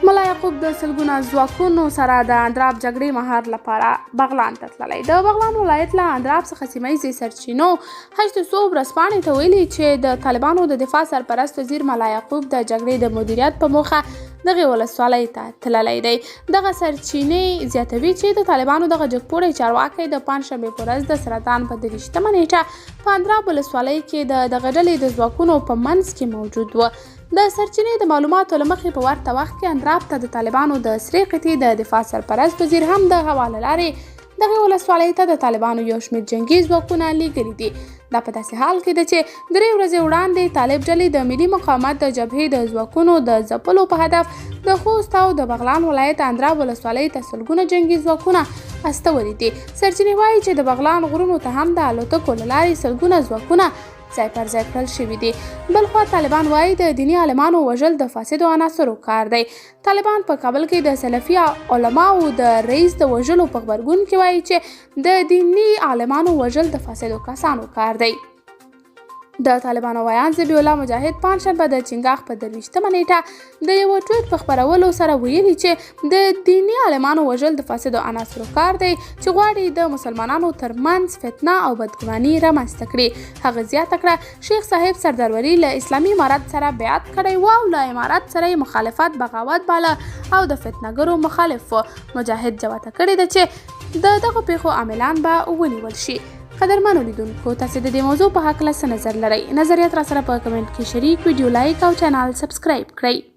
ملا یعقوب د سلګونه ځواکونو سره د اندراب جګړې مهار لپاره بغلان ته تللی. د بغلان ولایت له اندراب څخه سیمه ییزې سرچینو هشت صبح ورځپاڼې ته ویلي چې د طالبانو د دفاع سرپرست وزیر ملا یعقوب د جګړې د مدیریت په موخه دغې ولسوالۍ ته تللی دی. دغه سرچینې زیاتوي چې د طالبانو دغه جګپوړی چارواکی د پنجشنبې په ورځ د سرطان په 23مه نیټه په اندراب ولسوالۍ کې د دغه ډلې د ځواکونو په منځ کې موجود و. د سرچینې د معلوماتو له مخې، په ورته وخت کې اندراب ته د طالبانو د سرې قطعې د دفاع سرپرست وزیر هم د هوا له لارې دغې ولسوالۍ ته د طالبانو یو شمېر جنګي ځواکونه لیږلي دي. دا په داسې حال کې ده چې 3 ورځې وړاندې طالب ډلې د ملي مقاومت د جبهې د ځواکونو د ځپلو په هدف د خوست او د بغلان ولایت اندراب ولسوالۍ ته سلګونه جنګي ځواکونه استولي دي. سرچینې وایي چې د بغلان غرونو ته هم د الوتکو له لارې سلګونه ځواکونه ځای پر ځای کړل شوي دي. بلخوا طالبان وایي د دیني عالمانو وژل د فاسدو عناصرو کار دی. طالبان په کابل کې د سلفي علماو د رئیس د وژلو په غبرګون کې وایي چې د دیني عالمانو وژل د فاسدو کسانو کار دی. د طالبانو ویاند ذبیح الله مجاهد پنجشنبه د چنګاښ په 23مه نیټه د یوه ټویټ په خپرولو سره ویلي چې د دیني عالمانو وژل د فاسدو عناصرو کار دی چې غواړي د مسلمانانو ترمنځ فتنه او بدګماني رامنځته کړي. هغه زیاته کړه، شیخ صاحب سردارولي له اسلامي امارت سره بیعت کړی و او له امارت سره یې مخالفت بغاوت باله او د فتنهګرو مخالف و. مجاهد جوته کړې ده چې د دغو پیښو عاملان به ونیول شي. قدرمنو لیدونکو، تاسو د دې موضوع په هکله څه نظر لرئ؟ نظریات را سره په کمنټ کې شریک، ویډیو لایک او چینل سبسکرایب کړئ.